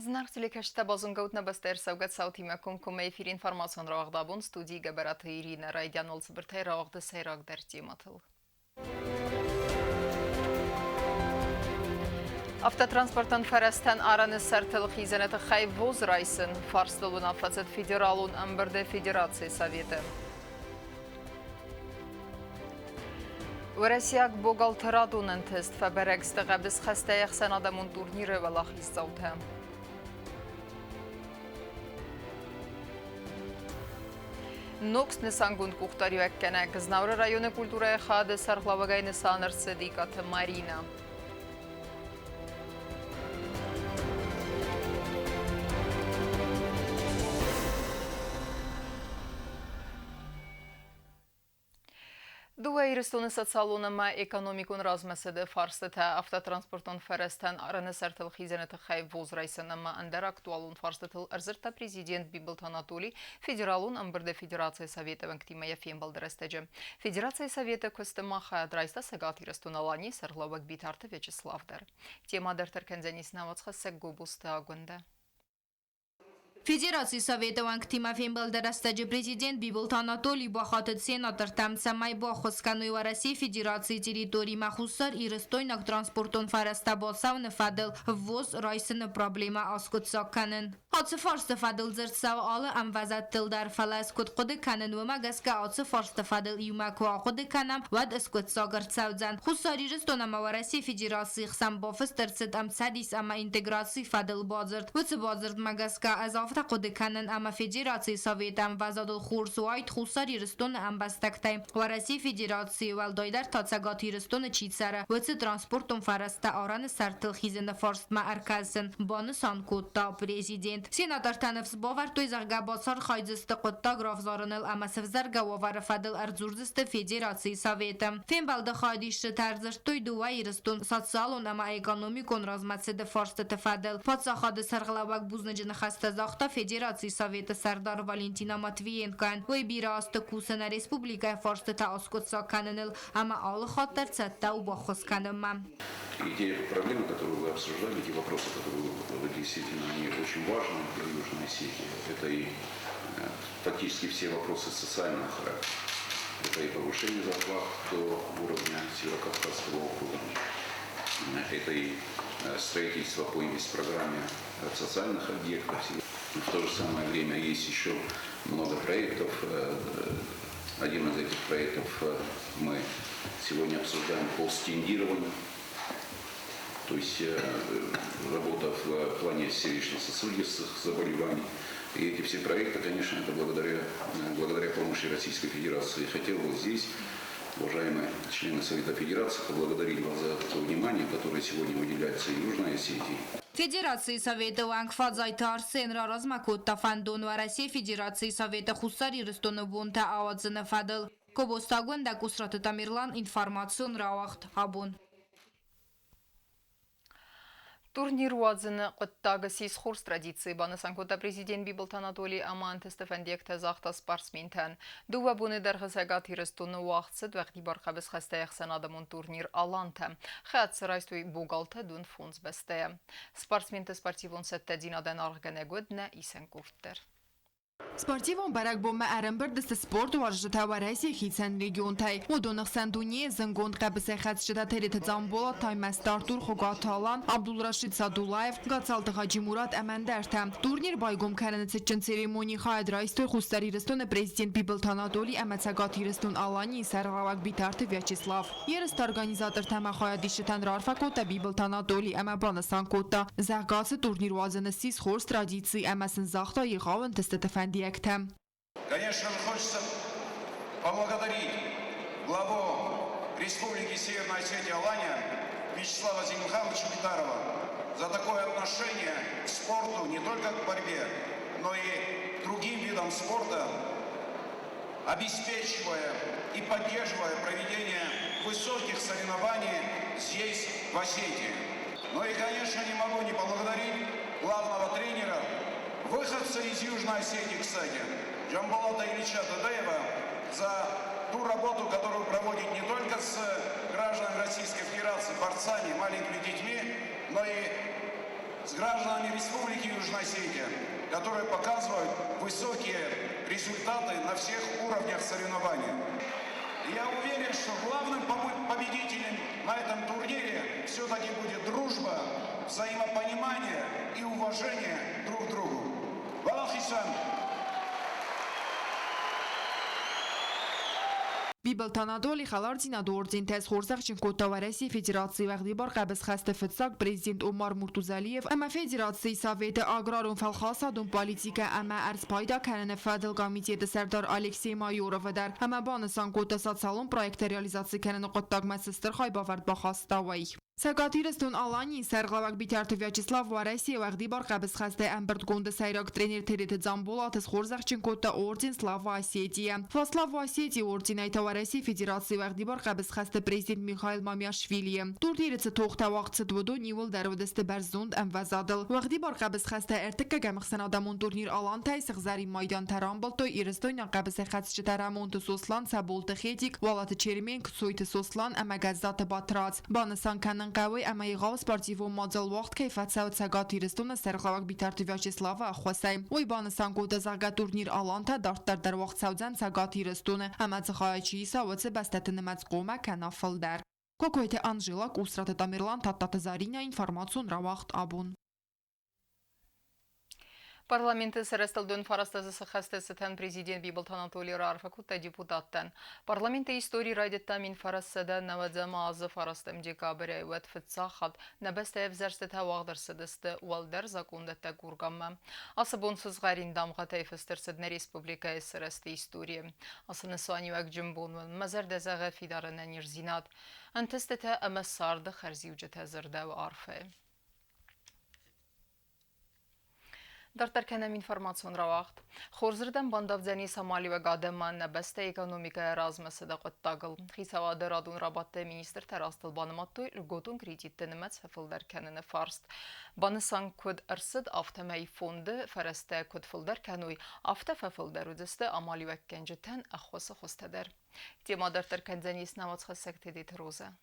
Зынаргъ телекӕсджытӕ, базонгӕут нӕ бӕстӕйы ӕрцӕугӕ цаутимӕ комкоммӕ эфиры информацион рауагъд абон студийы Гӕбӕраты Иринӕ. Райдиан уал цыбыртӕй рауагъды сӕйрагдӕр темӕтыл. Автотранспортон фӕрӕзтӕн арӕны сӕртыл хизӕны тыххӕй ВОЗ райсын. Фарстыл уынаффӕ цыд Федералон ӕмбырды Федерацийы Советы. Уӕрӕсейаг богалты радон ӕнтыст фӕбӕрӕг сты хъӕбысхӕстӕй ӕхсӕнадӕмон турниры уӕлахиздзаутӕ. Ног снысангонд къухдариуӕггӕнӕг Знауыры районы культурӕйы хайады сӕргълӕууӕгӕй нысан ӕрцыд Икъаты Маринӕ. Дыууӕ Ирыстоны социалон ӕмӕ экономикон размӕцыды фарстытӕ автотранспортон фӕрӕзтӕн арӕны сӕртыл хизыны тыххӕй ВОЗ райсын ӕмӕ ӕндӕр актуалон фарстытыл ӕрдзырдта президент Бибылты Анатоли Федералон ӕмбырды Федерацийы Советы уӕнгтимӕ йӕ фембӕлды рӕстӕджы. Федерацийы Советы куысты ма хайад райста Цӕгат Ирыстон-Аланийы сӕргълӕууӕг Битарты Вячеслав дӕр. Темӕ дарддӕр кӕндзӕнис нӕ уацхӕссӕг Гобозты Агуындӕ. Федерацийы Советы уӕнгтимӕ фембӕлды рӕстӕджы президент Бибылты Анатолий бахатыд сенатортӕм, цӕмӕй баххуыс кӕной Уӕрӕсейы Федерацийы территоримӕ Хуссар Ирыстойнаг транспортон фӕрӕзтӕ бацӕуыны фӕдыл ввоз райсыны проблемӕ аскъуыддзаг кӕнын. Ацы фарсты фӕдыл дзырд цӕуы алы ӕмвӕзадтыл дӕр, фӕлӕ ӕз куыд хъуыды кӕнын, уымӕ гӕсгӕ ацы фарсты фӕдыл иумӕ куы ахъуыды кӕнӕм, уӕд скъуыддзаг ӕрцӕудзӕн. Хуссар Ирыстон ӕмӕ Уӕрӕсейы Федерацийы хсӕн бафыст ӕрцыд ӕмцӕдис ӕмӕ интеграцийы фӕдыл бадзырд. Уыцы бадзырдмӕ гӕсгӕ ӕз афтӕ хъуыды кӕнын, ӕмӕ Федерацийы Советы ӕмвӕзадыл хорз уаид Хуссар Ирыстоны ӕмбӕстӕгтӕй Уӕрӕсейы Федерацийы, уӕлдайдӕр та Цӕгат Ирыстоны чи цӕры, уыцы транспортон фӕрӕзтӕ арӕны сӕртыл хизыны фарстмӕ ӕркӕсын, банысан кодта президент. Сенатортӕ ныфс бавӕрдтой, зӕгъгӕ, бацархайдзысты хъуыддаг равзарыныл ӕмӕ сӕвзӕргӕ уавӕры фӕдыл ӕрдзурдзысты Федерацийы Советы. Фембӕлды хайадисджытӕ ӕрдзырдтой дыууӕ Ирыстон социалон ӕмӕ экономикон размӕцыды фарстыты фӕдыл. Паддзахады сӕргълӕууӕг бузныджы ныхӕстӕ загъта Федерацийы Советы сӕрдар Валентина Матвиенкойӕн. Уый бирӕ азты кусы нӕ республикӕйы фарстытӕ аскъуыддзаг кӕныныл ӕмӕ алы хатт дӕр цӕттӕ у баххуыс кӕнынмӕ. И те проблемы, которые вы обсуждали, те вопросы, которые вы действительно, они очень важны для Южной Осетии. Это и фактически все вопросы социального характера. Это и повышение зарплат до уровня Северокавказского округа. Это и строительство по инвестпрограмме социальных объектов. В то же самое время есть еще много проектов. Один из этих проектов мы сегодня обсуждаем по стендированию. То есть работа в плане сердечно-сосудистых заболеваний. И эти все проекты, конечно, это благодаря помощи Российской Федерации. Хотел бы здесь, уважаемые члены Совета Федерации, поблагодарить вас за то внимание, которое сегодня уделяется Южной Осетии. Федерацийы Советы уӕнг Фадзайты Арсен раразмӕ кодта фӕндон Уӕрӕсейы Федерацийы Советы Хуссар Ирыстоны бонтӕ ауадзыны фӕдыл. Кобостагонд Къусраты Тамерлан информацион рауагъд абон. Турнир уадзыны хъуыддаг ссис хорз традици, банысан кодта президент Бибылты Анатолий ӕмӕ ӕнтысты фӕндиӕгтӕ загъта спортсментӕн. Дыууӕ боны дӕргъы Цӕгат Ирыстоны уагъд цыд уӕгъдибар хъӕбысхӕстӕй ӕхсӕнадӕмон турнир «Алантӕ». Хӕццӕ райстой богалтӕ дун фондз бӕстӕйӕ. Спортсменты спортивон цӕттӕдзинадӕн аргъгӕнӕг уыд нӕ исӕн къорд дӕр. Спортивон бӕрӕгбонмӕ ӕрӕмбырд сты спортуарзджытӕ Уӕрӕсейы хицӕн регионтӕй. Уыдоны хсӕн дунейы зындгонд хъӕбысӕйхӕцджытӕ Тереты Дзамболат, Таймӕзты Артур, Хуыгаты Алан, Абдулрашид Садулаев, Гацалты Хаджимурат ӕмӕ ӕндӕртӕ. Турнир байгом кӕныны цытджын церемонийы хайад райстой Хуссар Ирыстоны президент Бибылты Анатоли ӕмӕ Цӕгат Ирыстон-Аланийы сӕргълӕууӕг Битарты Вячеслав. Ерысты организатортӕ ӕмӕ хайадисджытӕн раарфӕ кодта Бибылты Анатоли ӕмӕ банысан кодта, зӕгъгӕ, ацы турнир уадзыны ссис хорз традици ӕмӕ сын загъта егъау ӕнтыстыты фӕндиӕгтӕ. Конечно же, хочется поблагодарить главу Республики Северная Осетия Алания Вячеслава Зелимхановича Битарова за такое отношение к спорту, не только к борьбе, но и к другим видам спорта, обеспечивая и поддерживая проведение высоких соревнований здесь, в Осетии. Ну и, конечно, не могу не поблагодарить главного тренера, выходца из Южной Осетии, кстати, Джамболата Ильича Дадаева, за ту работу, которую проводит не только с гражданами Российской Федерации, борцами, маленькими детьми, но и с гражданами Республики Южная Осетия, которые показывают высокие результаты на всех уровнях соревнований. И я уверен, что главным победителем на этом турнире все-таки будет дружба, взаимопонимание и уважение друг к другу. Уӕлахизӕн! Бибылты Анатоли Хӕлардзинады ордентӕй схорзӕхджын кодта Уӕрӕсейы Федерацийы уӕгъдибар хъӕбысхӕсты фыццаг президент Омар Муртузалиев ӕмӕ Федерацийы Советы аграрон фӕлхасадон политикӕ ӕмӕ ӕрдз пайда кӕныны фӕдыл комитеты сӕрдар Алексей Майоровы дӕр ӕмӕ банысан кодта социалон проекттӕ реализаци кӕныны хъуыддагмӕ цы стыр хайбавӕрд бахаста, уый. Цӕгат Ирыстон-Аланийы сӕргълӕууӕг Битарты Вячеслав Уӕрӕсейы уӕгъдибар хъӕбысхӕстӕй ӕмбырдгонды сӕйраг тренер Тереты Дзамболаты схорзӕхджын кодта орден Слава Осетия. Во славу Осетии орденӕй та Уӕрӕсейы Федерацийы уӕгъдибар хъӕбысхӕсты президент Михаил Мамиашвилийы. Турниры цы тохтӕ уагъд цыд, уыдон иууылдӕр уыдысты бӕрзонд ӕмвӕзадыл. Уӕгъдибар хъӕбысхӕстӕй ӕртыккӕгӕм ӕхсӕнадӕмон турнир Алантӕй сыгъзӕрин майдантӕ рамбылдтой ирыстойнаг хъӕбысӕйхӕцджытӕ Рӕмонты Сослан, Цӕболты Хетик, Уалаты Чермен, Кцойты Сослан ӕмӕ Гӕззаты Батрадз. Банысан кӕнын хъӕуы, ӕмӕ егъау спортивон мадзал уагъд кӕй фӕцӕуы Цӕгат Ирыстоны сӕргълӕууӕг Битарты Вячеславы ӕххуысӕй. Уый банысан кодта, зӕгъгӕ, турнир Алантӕ дарддӕр дӕр уагъд цӕудзӕн Цӕгат Ирыстоны ӕмӕ дзы хайад чи иса, уыцы бӕстӕты нымӕц хъомӕ кӕна фылдӕр. Кокойты Анжела, Къусраты Тамерлан, Тадтаты Заринӕ, информацион рауагъд абон. Парламенты сарӕзтадон фӕрӕзтӕ дзы сыхӕсты цытӕн президент Бибылты Анатолий раарфӕ кодта депутаттӕн. Парламенты истори райдыдта 1990 азы фарастӕм декабрӕй, уӕд фыццаг хатт нӕ бӕстӕйы ӕвзӕрстытӕ уагъд ӕрцыдысты уӕлдӕр закъондӕттӕг органмӕ. Ацы бон сызгъӕрин дамгъӕтӕй фыст ӕрцыд нӕ республикӕйы сырӕзты историйы. Ацы нысаниуӕгджын бон уын мӕ зӕрдӕ зӕгъы фидар ӕнӕниздзинад, ӕнтыстытӕ ӕмӕ царды хӕрзиуджытӕ дзырдӕуы арфӕйы. Дарддӕр кӕнӕм информацион рауагъд. Хорзырдӕм бандавдзӕнис амалиуӕг адӕмӕн нӕ бӕстӕйы экономикӕйы размӕцыды хъуыддагыл. Хицауады радон рабадты министртӕ растыл банымадтой льготон кредитты нымӕц фӕфылдӕр кӕныны фарст. Банысан куыд ӕрцыд, афтӕмӕй фонды фӕрӕзтӕ куыд фылдӕр кӕной, афтӕ фӕфылдӕр уыдзысты амалиуӕггӕнджытӕн ӕххуысы хуызтӕ дӕр. Темӕ дарддӕр кӕндзӕнис науӕдзхӕссӕг Тедеты Розӕ.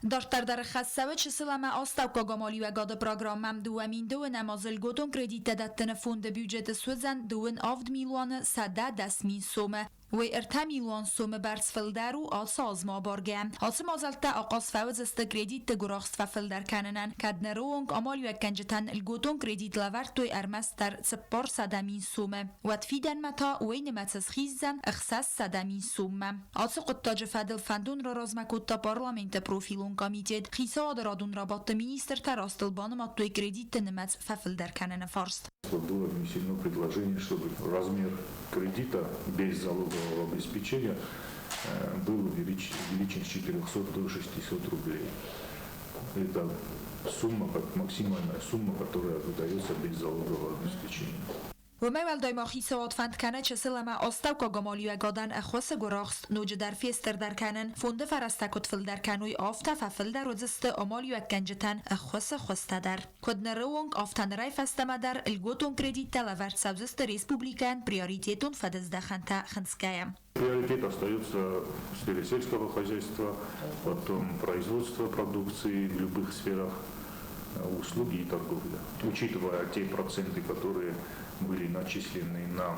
Дарддӕр дӕр хӕссӕуы чысыл ӕмӕ астӕуккаг амалиуӕгады программӕ. 2009 азы льготон кредиттӕ дӕттыны фонды бюджеты суыдзӕн 27 милуаны 110 000 сомы. Уый 3 милуан сомы бӕрц фылдӕр у ацы азмӕ абаргӕ. Ацы мадзӕлттӕ ахъаз фӕуыдзысты кредитты гуырахст фӕфылдӕр кӕнынӕн. Кӕд ныры онг амалиуӕггӕнджытӕн льготон кредит лӕвӕрдтой ӕрмӕстдӕр 400 000 сомы, уӕд фидӕнмӕ та уый нымӕц схиздзӕн 600 000 соммӕ. Ацы хъуыддаджы фӕдыл фӕндон раразмӕ кодта парламенты профилон комитет. Хицауады радон рабадты министртӕ растыл банымадтой кредитты нымӕц фӕфылдӕр кӕныны фарст. Было внесено предложение, чтобы размер кредита без залогового обеспечения был увеличен с 400 до 600 рублей. Это сумма, как максимальная сумма, которая выдается без залогового обеспечения. Уымӕй уӕлдай ма хицауад фӕнд кӕны чысыл ӕмӕ астӕуккаг амалиуӕгадӕн ӕххуысы гуырахст ноджыдӕр фестырдӕр кӕнын. Фонды фӕрӕзтӕ куыд фылдӕр кӕной, афтӕ фӕфылдӕр уыдзысты амалиуӕггӕнджытӕн ӕххуысы хуызтӕ дӕр. Куыд ныры онг, афтӕ нырӕй фӕстӕмӕ дӕр льготон кредиттӕ лӕвӕрд цӕудзысты республикӕйӕн приоритетон фӕдыздӕхӕнтӕ хынцгӕйӕ. Приоритет остается в сфере сельского хозяйства, потом производство продукции в любых сферах, услуги и торговля. Учитывая те проценты, которые были начислены на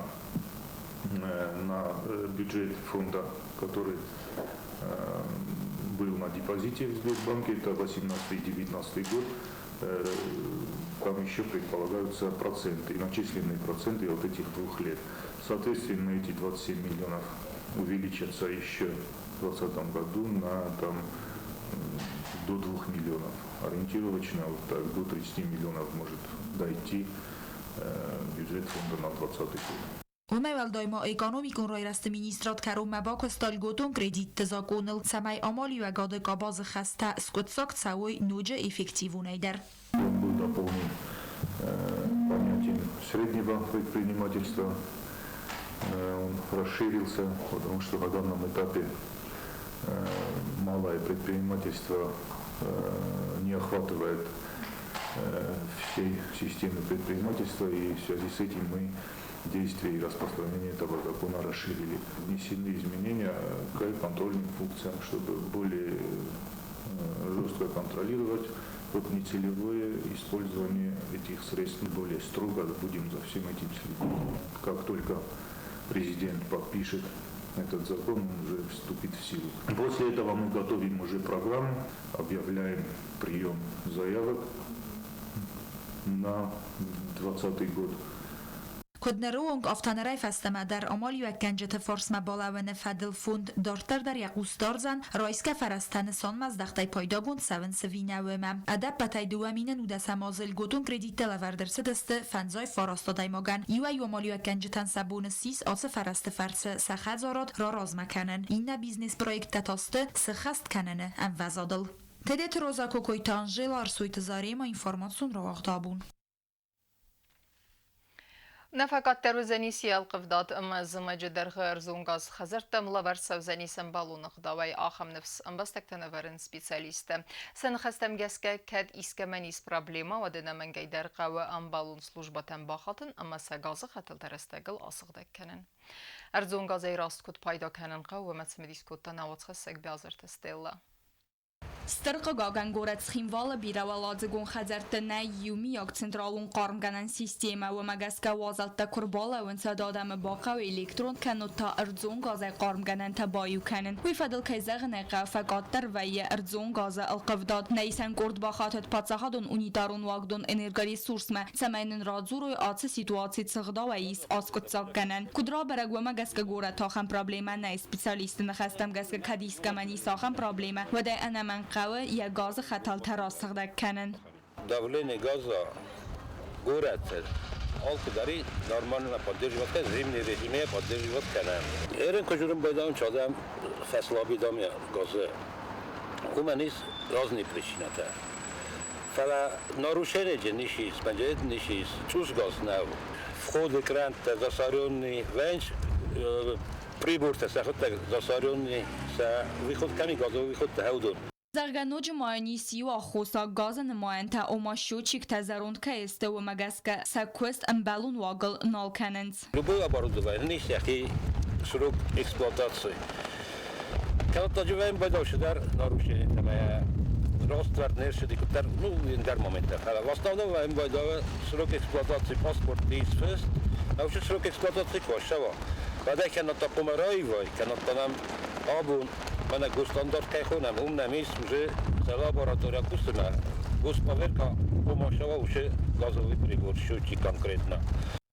бюджет фонда, который был на депозите в Сбербанке, это 18 и 19 год, там еще предполагаются проценты, начисленные проценты от этих 2 лет. Соответственно, эти 27 миллионов увеличатся еще в 2020 году на там, до 2 миллионов. Ориентировочно вот так, до 30 миллионов может дойти бюджет фонда на 2020 год. Уымӕй уӕлдай ма экономикон райрӕзты министрад кӕронмӕ бакуыста льготон кредитты закъоныл, цӕмӕй амалиуӕгады къабазы хӕстӕ скъуыддзаг цӕуой ноджы эффективонӕйдӕр. Он был дополнен понятием среднего предпринимательства. Он расширился, потому что на данном этапе малое предпринимательство не охватывает всей системы предпринимательства, и в связи с этим мы действие и распространение этого закона расширили. Внесены изменения к контрольным функциям, чтобы более жестко контролировать Вот нецелевое использование этих средств более строго будем за всем этим следить. Как только президент подпишет этот закон, он уже вступит в силу. После этого мы готовим уже программу, объявляем прием заявок на 2020 год. Куыд ныры онг, афтӕ нырӕй фӕстӕмӕ дӕр амалиуӕггӕнджыты фарсмӕ балӕууыны фӕдыл фонд дарддӕр дӕр йӕ хъус дардзӕн, райсгӕ фӕрӕзтӕ нысанмӕздӕхтӕй пайдагонд цӕуынц ӕви нӕ, уымӕ. Ӕдӕппӕтӕй 2019 азы льготон кредиттӕ лӕвӕрд ӕрцыдысты 59 адӕймагӕн. Иуӕй-иу амалиуӕггӕнджытӕн сӕ бон ссис ацы фӕрӕзты фӕрцы сӕ хӕдзарад раразмӕ кӕнын. Иннӕ бизнес-проекттӕ та сты сыххӕст кӕныны ӕмвӕзадыл. Тедеты Роза, Кокойты Анжела, Арсойты Зарема, информацион рауагъд Абон. Нӕ фӕкъаддӕр уыдзӕнис йӕ ӕлхъывдад ӕмӕ зымӕджы дӕргъы ӕрдзон газ хӕдзӕрттӕм лӕвӕрд цӕудзӕнис ӕмбӕлон ӕгъдауӕй. Ахӕм ныфс ӕмбӕстӕгтӕн ӕвӕрынц специалисттӕ. Сӕ ныхӕстӕм гӕсгӕ, кӕд искӕмӕн ис проблемӕ, уӕд ӕнӕмӕнгӕй дӕр хъӕуы ӕмбӕлон службӕтӕм бахатын ӕмӕ сӕ газы хӕтӕлтӕ рӕстӕгыл асыгъдӕг кӕнын. Ӕрдзон газӕй раст куыд пайда кӕнын хъӕуы, уымӕ цымыдис кодта нӕ уацхӕссӕг Биазырты Стеллӕ. Стыр хъыгагӕн, горӕт Цхинвалы бирӕуӕладзыгон хӕдзӕртты нӕй иумиаг централон хъармгӕнӕн системӕ. Уымӕ гӕсгӕ уазӕлттӕ куы рбалӕууынц, уӕд адӕмы бахъӕуы электрон кӕннод та ӕрдзон газӕй хъармгӕнӕнтӕ баиу кӕнын. Уый фӕдыл, кӕй зӕгъын ӕй хъӕуы, фӕкъаддӕр вӕййы ӕрдзон газы ӕлхъывдад. Нӕ исӕн къорд бахатыд паддзахадон унитарон уагдон Энергоресурс-мӕ, цӕмӕй нын радзурой, ацы ситуаци цы гъдауӕй ис аскъуыддзаггӕнӕн. Куыд рабӕрӕг, уымӕ гӕсгӕ горӕты ахӕм проблемӕ нӕй. Специалистты ныхӕстӕм гӕсгӕ, кӕд искӕмӕн ис ахӕм проблемӕ, уӕд ӕй ӕнӕмӕнг хъӕуы йӕ газы хӕтӕлтӕ расыгъдӕг кӕнын. Давление газа горӕты алкуыдӕр нормально поддерживать кӕнӕм, зимний режиме поддерживать кӕнӕм. Эрин куы байдам, чадӕм фӕслабидам газы. Уымӕн ис разные причинӕтӕ. Фӕлӕ нарушение ничи ис, ничи ис, цъус газ нӕу. Входы крантӕ засоренный, венч прибортӕ сӕхуыдтӕг засоренный, сӕ выход кӕми газовый выход хӕудон. Зӕгъгӕ, ноджы ма йын ис иу аххосаг: газы нымайӕнтӕ, ома счетчиктӕ зӕронд кӕй сты, уымӕ гӕсгӕ сӕ куыст ӕмбӕлон уагыл нал кӕнынц. Любое оборудование ис йӕхи срок эксплуатации. Кӕнӕ байдаушы дӕр нарушение раствӕрд не рцыди куыддӕр, ну, ӕндӕр моменттӕ. Фӕлӕ в основном байдауы срок эксплуатации паспорт ис фыст, ӕвшы срок эксплуатации куы ссӕуа. Уӕдӕ кӕнӕ та хъуамӕ раивай, кӕнӕ та нӕм абон мӕнӕ госстандарт кӕй хонӕм, уым нӕм ис уже сӕ лаборатория кусына, госпроверка хъуамӕ ссӕуа уыцы газовый прибор, счетчик конкретно.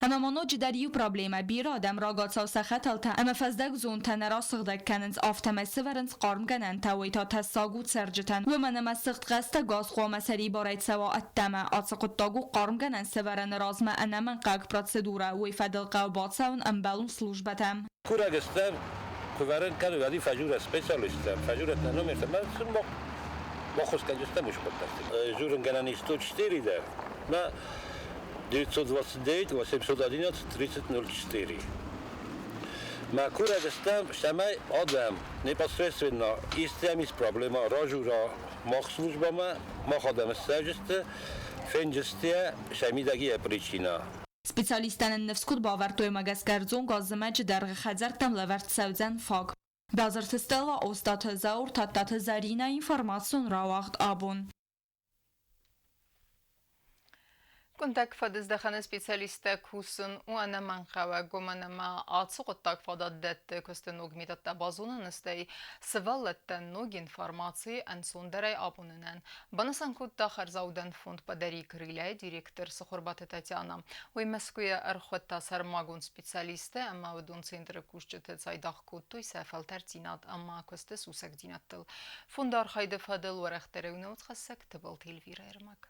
Ӕмӕ ма ноджыдӕр иу проблемӕ: бирӕ адӕм рагацау сӕ хӕтӕлтӕ ӕмӕ фӕздӕгдзонтӕ нӕ расыгъдӕг кӕнынц, афтӕмӕй сӕвӕрынц хъармгӕнӕнтӕ, уый та тӕссаг у цӕрджытӕн. Уымӕн ӕмӕ сыгъдхъӕстӕ газ хъуамӕ сӕрибарӕй цӕуа ӕддӕмӕ. Ацы хъуыддаг у хъармгӕнӕн сӕвӕрыны размӕ ӕнӕмӕнгхъӕуӕг процедурӕ, уый фӕдыл хъӕуы бацӕуын ӕмбӕлон службӕтӕм. Курӕг стӕм, куы вӕрын кӕны, уӕд фӕжурӕ специалисттӕм, фӕжурӕт нӕ номертӕ, мӕ сын баххуыс кӕнджыстӕм уыцы хъуыддӕгты. Журынгӕнӕн ис 104 дӕр, мӕ 929 811 3004. Мӕ курӕг стӕм, цӕмӕй адӕм непосредственно истӕм ис проблема ражура мах службамӕ, мах адӕм ссӕуджысты, фенджысты сӕ мидӕг йӕ причина. Специалисттӕ нын ныфс куыд бавӕрдтой, уымӕ гӕсгӕ ӕрдзон газ зымӕджы дӕргъы хӕдзӕрттӕм лӕвӕрд цӕудзӕн фаг. Базырты Стелла, Остъаты Заур, Тадтаты Зӕринӕ, информацион рауагъд Абон. Къуындӕг фӕдыздӕхӕны специалисттӕ кусын у ӕнӕмӕнгхъӕуӕг, уымӕн ӕмӕ ацы хъуыддаг фадат дӕтты куысты ног методтӕ базоныны, стӕй сывӕллӕттӕн ног информаци ӕнцондӕрӕй амонынӕн, банысан кодта хӕрзаудӕн фонд «Подари крылья» директор Сыхуырбаты Татьяна. Уый Мӕскуыйӕ ӕрхуыдта сӕрмагонд специалисттӕ ӕмӕ уыдон центры кусджыты цайдагъ кодтой сӕ фӕлтӕрддзинад ӕмӕ куысты сусӕгдзинӕдтыл. Фонды архайды фӕдыл уӕрӕхдӕрӕй науцхӕссӕг Тыбылты Эльвирӕ ӕрмӕг.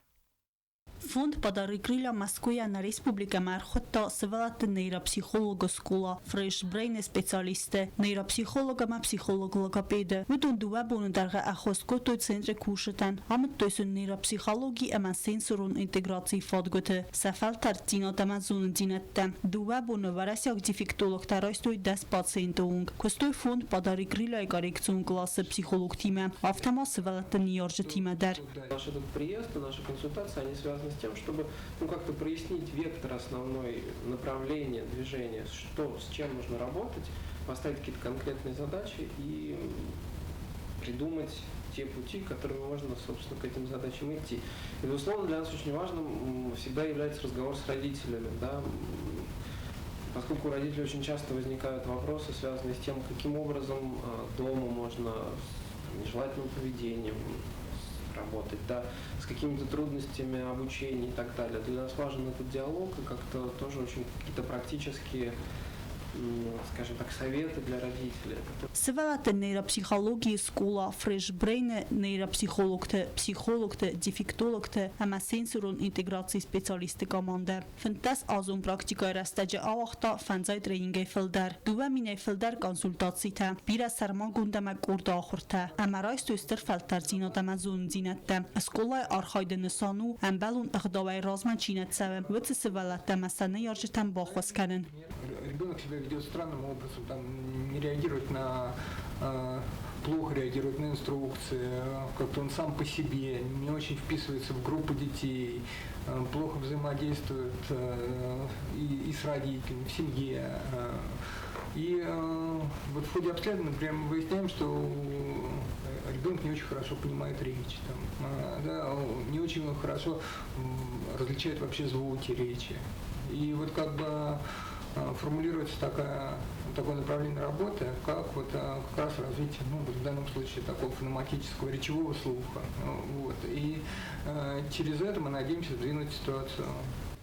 Фонд «Подари крылья» Мӕскуыйӕ нӕ республикӕмӕ ӕрхуыдта сывӕллӕтты нейропсихологы скъола Fresh Brain-ы специалисттӕ, нейропсихолог ӕмӕ психолог-логопеды. Уыдон 2 боны дӕргъы ӕххуыс кодтой центры кусджытӕн, амыдтой сын нейропсихологи ӕмӕ сенсорон интеграцийы фадгуыты сӕ фӕлтӕрддзинад ӕмӕ зонындзинӕдтӕ. 2 боны уӕрӕсейаг дефектологтӕ райстой 10 пациенты онг. Куыстой фонд «Подари крылья» коррекцион къласы психологтимӕ, афтӕ ма сывӕллӕтты ныййарджытимӕ дӕр. Наш этот приезд и наша консультация, они связаны с тем, чтобы, ну, как-то прояснить вектор основной направления движения, что, с чем нужно работать, поставить какие-то конкретные задачи и придумать те пути, которыми можно, собственно, к этим задачам идти. И, безусловно, для нас очень важным всегда является разговор с родителями, да, поскольку у родителей очень часто возникают вопросы, связанные с тем, каким образом дома можно с нежелательным поведением работать, да, с какими-то трудностями обучения и так далее. Для нас важен этот диалог и как-то тоже очень какие-то практические, скажем так, советы для родителей. Сывӕллӕтты нейропсихологийы скъола Fresh Brain-ы нейропсихологты, психологты, дефектологты ӕмӕ сенсорон интеграцийы специалистты командӕ 15 азон практикӕйы рӕстӕджы ауагъта фӕндзай тренингӕй фылдӕр, 2000-ӕй фылдӕр консультацитӕ, бирӕ сӕрмагонд ӕмӕ къорды ахуыртӕ ӕмӕ райстой стыр фӕлтӕрддзинад ӕмӕ зонындзинӕдтӕ. Скъолайы архайды нысан у, ӕмбӕлон ӕгъдауӕй размӕ чи нӕ цӕуы, уыцы сывӕллӕттӕ ӕмӕ сӕ ныййарджытӕн баххуыс кӕнын. Ребенок себя ведет странным образом, там, не реагирует на, плохо реагирует на инструкции, как-то он сам по себе, не очень вписывается в группу детей, плохо взаимодействует и с родителями, в семье. И вот в ходе обследования, например, мы выясняем, что ребенок не очень хорошо понимает речь, там, да, не очень хорошо различает вообще звуки речи. И вот как бы формулируется такое направление работы, как вот как раз развитие, ну, вот в данном случае такого фонематического речевого слуха. Вот. И через это мы надеемся сдвинуть ситуацию.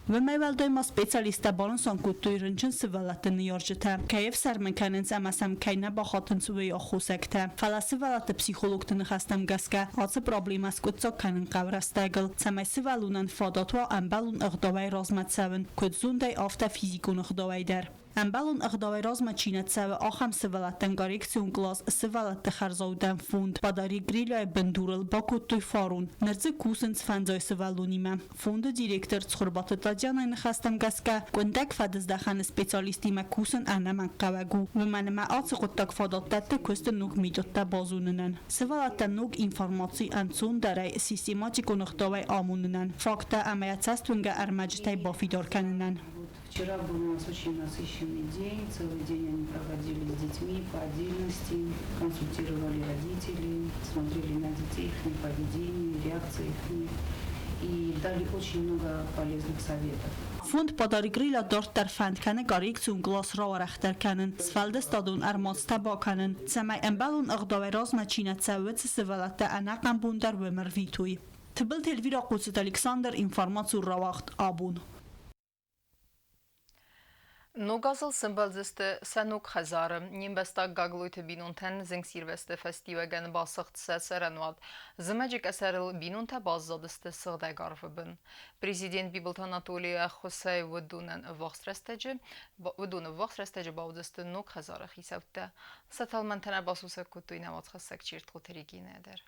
Уымӕй уӕлдай ма специалисттӕ банысан кодтой рынчын сывӕллӕтты ныййарджытӕ кӕй ӕфсӕрмы кӕнынц ӕмӕ сӕм кӕй нӕ бахатынц, уый аххосӕгтӕ. Фӕлӕ сывӕллӕтты психологты ныхӕстӕм гӕсгӕ ацы проблемӕ скъуыддзаг кӕнын хъӕуы рӕстӕгыл, цӕмӕй сывӕллонӕн фадат уа ӕмбӕлон ӕгъдауӕй размӕ цӕуын, куыд зондӕй, афтӕ физикон ӕгъдауӕй дӕр. Ӕмбӕлон ӕгъдауӕй размӕ чи нӕ цӕуы, ахӕм сывӕллӕттӕн коррекцион кълас Сывӕллӕтты хӕрзаудӕн фонд Подари крылья-йы бындурыл бакодтой фарон. Ныр дзы кусынц фӕндзай сывӕллонимӕ. Фонды директор Цхуырбаты Татьянайы ныхӕстӕм гӕсгӕ, къуындӕг фӕдыздӕхӕны специалисттимӕ кусын ӕнӕмӕнгхъӕуӕг у, уымӕн ӕмӕ ацы хъуыддаг фадат дӕтты куысты ног методтӕ базонынӕн. Сывӕллӕттӕн ног информаци ӕнцондӕрӕй, систематикон ӕгъдауӕй амонынӕн, факттӕ ӕмӕ йӕ цӕстуынгӕ ӕрмӕджытӕй бафидар кӕнынӕн. Вчера был у нас очень насыщенный день. Целый день они проводили с детьми по отдельности, консультировали родителей, смотрели на детей, их поведение, реакции их и дали очень много полезных советов. Фонд Подари крылья дарддӕр фӕнд кӕны коррекцион кълас рауӕрӕхдӕр кӕнын, сфӕлдыстадон ӕрмадзтӕ бакӕнын, цӕмӕй ӕмбӕлон ӕгъдауӕй размӕ чи нӕ цӕуы, уыцы сывӕллӕттӕ ӕнӕхъӕн бон дӕр уым ӕрвитой. Тыбылты Эльвира, Хъоцыты Александр, информацион рауагъд Абон. Ног азыл сӕмбӕлдзысты сӕ ног хӕдзары. Не мбӕстаг Гаглойты бинонтӕн зынгсирвӕзты фӕстиуӕгӕн басыгъд сӕ цӕрӕнуат. Зымӕджы къӕсӕрыл бинонтӕ баззадысты сыгъдӕг арвы бын. Президент Бибылты Анатолийы ӕххуысӕй уыдонӕн ӕввахс рӕстӕджы уыдон ӕввахс рӕстӕджы бауыдзысты ног хӕдзары хицӕуттӕ. Сӕ тӕлмӕнтӕ нӕ басусӕг кодтой нӕ уацхӕссӕг Чертхъоты Регинӕ дӕр.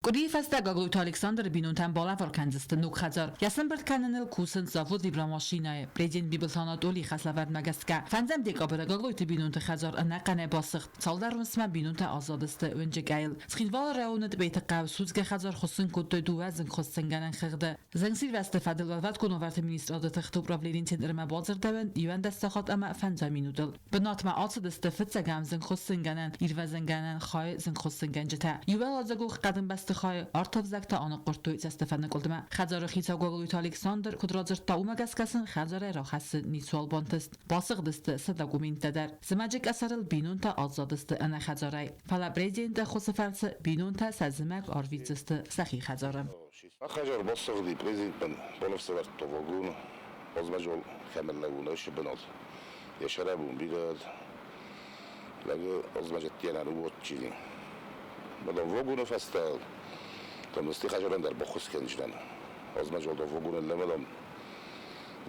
Къуырийы фӕстӕ Гаглойты Александры бинонтӕн балӕвар кӕндзысты ног хӕдзар. Йӕ сӕмбырд кӕныныл кусынц завод Вибромашинӕйы. Президент Бибылты Анатолийы хӕслӕвӕрдмӕ гӕсгӕ, фӕндзӕм декабры Гаглойты бинонты хӕдзар ӕнӕхъӕнӕй басыгъд. Цалдӕр уысммӕ бинонтӕ аззадысты уынджы къӕйыл. Цхинвалы районы Тъбеты хъӕуы судзгӕ хӕдзар хуыссын кодтой дыууӕ зынгхуыссынгӕнӕн хыгъды. Зынгсирвӕзты фӕдыл Уӕлвӕткон уавӕрты министрады тыхты управленийы центрмӕ бадзырдӕуӕн 11 сахат ӕмӕ фӕндзай минутыл. Бынатмӕ ацыдысты фыццӕгӕм зынгхуыссынгӕнӕн, ирвӕзынгӕнӕн хайы зынгхуыссынгӕнджытӕ. Иуӕладзыгон хъӕдын бӕстыхайы артӕвзӕгтӕ аныхъхъуырдтой цӕстыфӕныкъуылдмӕ. Хӕдзары хицау Гаглойты Александр куыд радзырдта, уымӕ гӕсгӕ сын хӕдзарӕй рахӕссын ницуал бантыст. Басыгъдысты сӕ документтӕ дӕр. Зымӕджы къӕсӕрыл бинонтӕ аззадысты ӕнӕ хӕдзарӕй. Фӕлӕ президенты ӕххуысы фӕрцы бинонтӕ сӕ зымӕг арвитдзысты сӕхи хӕдзары. Хӕдзар басыгъди, президентӕн баныфсӕвӕрдта вагон, азмӕджол кӕмӕн лӕууын, уыцы бынат. Йӕ сӕрӕбон бирӕ лӕгы азмӕджеттианӕн уотчини. Мадам вагоны фӕстӕ там стихажоран дӕр баххуыс кӕнджынӕн. Азмӕджол да вагонӕн лӕмӕдам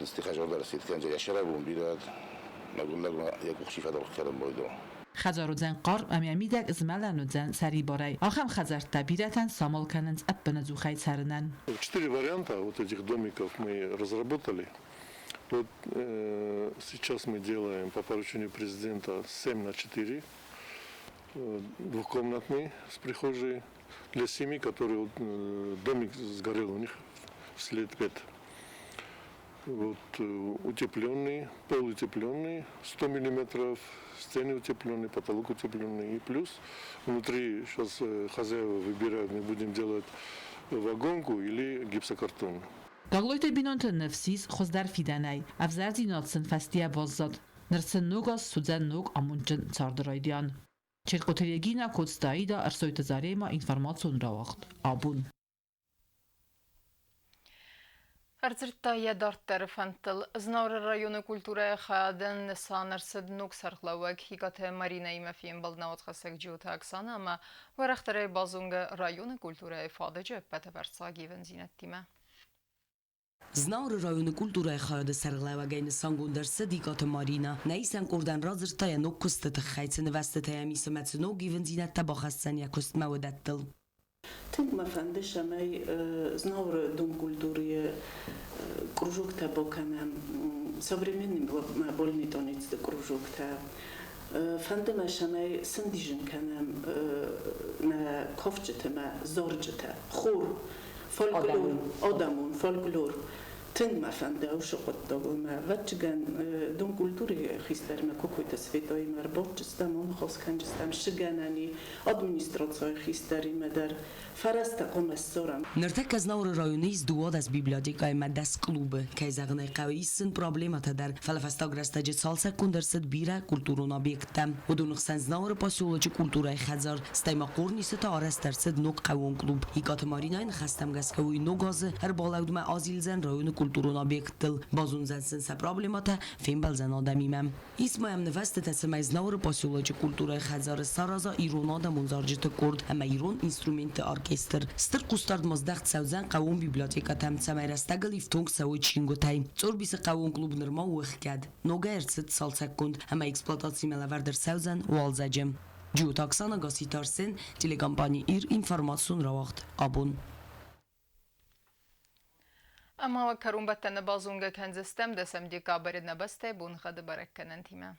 стихажор дӕр сит кӕнджа йӕ сӕрӕбон бирӕ мӕгуыр лӕгмӕ йӕ къух чи фӕдаргъ кӕнын байдо. Хӕдзар уыдзӕн хъарм ӕмӕ мидӕг змӕлӕн уыдзӕн сӕрибарӕй. Ахӕм хӕдзӕрттӕ бирӕтӕн самал кӕнынц ӕппынӕдзухӕй цӕрынӕн. Четыре варианта вот этих домиков мы разработали. Вот сейчас мы делаем по поручению президента 7 на 4, двухкомнатный с прихожей для семьи, которые домик сгорел у них в селе Тбет. Вот утепленный, пол утепленный, 100 миллиметров, стены утепленные, потолок утепленный. И плюс внутри сейчас хозяева выбирают, мы будем делать вагонку или гипсокартон. Гаглойты бинонты ныфс ис хуыздӕр фидӕнӕй, ӕвзӕрдзинад сын фӕстийӕ баззад. Ныр сын ног аз суыдзӕн ног амондджын царды райдиан. Черкъоты Регинӕ, Коцты Аидӕ, Ӕрсойты Заремӕ, информацион рауагъд. Абон. Ӕрдзырдта йӕ дарддӕры фӕндтыл. Знауыры районы культурӕйы хайадӕн нысан ӕрцыд ног сӕргълӕууӕг Хикаты Маринӕимӕ фембӕлд науӕдхӕссӕг Джиоты Оксанӕ ӕмӕ уӕрӕхдӕрӕй базонгӕ районы культурӕйы фадыджы ӕппӕт ӕвӕрццаг ивындзинӕдтимӕ. Знауыры районы культурӕйы хайады сӕргълӕууӕгӕй нысангонд ӕрцыд Икъаты Маринӕ. Нӕ исӕн къордӕн радзырдта йӕ ног куысты тыххӕй, цы нывӕзтытӕ йӕм ис ӕмӕ цы ног ивындзинӕдтӕ бахӕсдзӕн йӕ куыстмӕ, уыдӕттыл. Тынг мӕ фӕнды, цӕмӕй Знауыры домкультурӕйы кружоктӕ бакӕнӕм, современный вольный танецты кружоктӕ. Фӕнды мӕ, цӕмӕй сындизын кӕнӕм нӕ кафджыты мӕ зарджытӕ, хор, фольклор, адӕмон фольклор. Тынг мӕ фӕнды уыцы хъуыддагыл мӕ ӕвӕццӕгӕн домкультурӕйы хистӕримӕ Кокойты Светаимӕ ӕрбадтыстӕм, аныхас кӕнджыстӕм сыгӕнӕни администрацийы хистӕримӕ дӕр фӕрӕзтӕ хъуамӕ ссарӕм. Ныртӕккӕ Знауыры районы ис 12 библиотекӕйы ӕмӕ 10 клубы. Кӕй зӕгъын ӕй хъӕуы, ис сын проблемӕтӕ дӕр, фӕлӕ фӕстаг рӕстӕджы цалцӕггонд ӕрцыд бирӕ культурон объекттӕ. Уыдоны хсӕн Знауыры поселочы культурӕйы хӕдзар, стӕй ма Хъорнисы та арӕзт ӕрцыд ног хъӕууон клуб. Икъаты Маринӕйы ныхӕстӕм гӕсгӕ уый ног азы ӕрбалӕудмӕ азилдзӕн районы культурон объекттыл, базондзӕн сын сӕ проблемӕтӕ, фембӕлдзӕн адӕмимӕ. Ис ма йӕм нывӕзтытӕ, цӕмӕй Знауыры поселочы культурӕйы хӕдзары сараза ирон адӕмон зарджыты къорд ӕмӕ ирон инструментты оркестр. Стыр хъусдард ма здӕхт цӕудзӕн хъӕууон библиотекӕтӕм, цӕмӕй рӕстӕгыл ифтонг цӕуой чингуытӕй. Цъорбисы хъӕууон клуб нырма у ӕхгӕд. Ногӕй ӕрцыд цалцӕггонд ӕмӕ эксплуатацимӕ лӕвӕрд ӕрцӕудзӕн уалдзӕджы. Джиоты Оксана, Гасситы Арсен, телекомпани «Ир», информацион рауагъд «Абон». Ӕмӕ кӕронбӕттӕны базонгӕ кӕндзыстӕм дӕсӕм декабры нӕ бӕстӕйы боныгъӕды бӕрӕггӕнӕнтимӕ.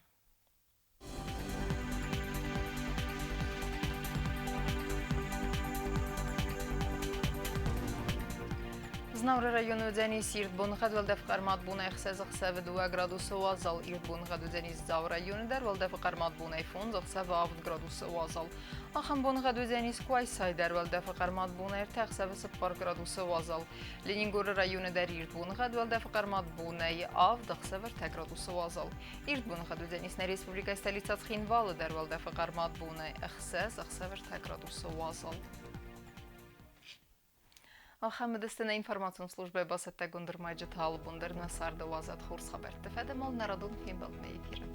Знауыры районы уыдзӕнис ирд боныгъӕд, уӕлдӕф хъӕрмад бонӕй 6 ӕхсӕвы 2 градусы уазал. Ирд боныгъӕд уыдзӕнис Дзауы районы дӕр, уӕлдӕфы хъӕрмад бонӕй 5 ӕхсӕвы 7 градусы уазал. Ахӕм боныгъӕд уыдзӕнис Къуайсайы дӕр, уӕлдӕфы хъӕрмад бонӕй 3 ӕхсӕвы 4 градусы уазал. Ленингоры районы дӕр ирд боныгъӕд, уӕлдӕфы хъӕрмад бонӕй 7 ӕхсӕвы 3 градусы уазал. Ирд боныгъӕд уыдзӕнис нӕ республикӕйы столицӕ Цхинвалы дӕр, уӕлдӕфы хъӕрмад бонӕй 6 ӕхсӕвы 3 градусы уазал. Ахӕм уыдысты нӕ информацион службӕйы бацӕттӕгонд ӕрмӕджытӕ алы бон дӕр нӕ царды уадзӕд хорз хабӕртты фӕдыл нӕ радон фембӕлдмӕ эфиры.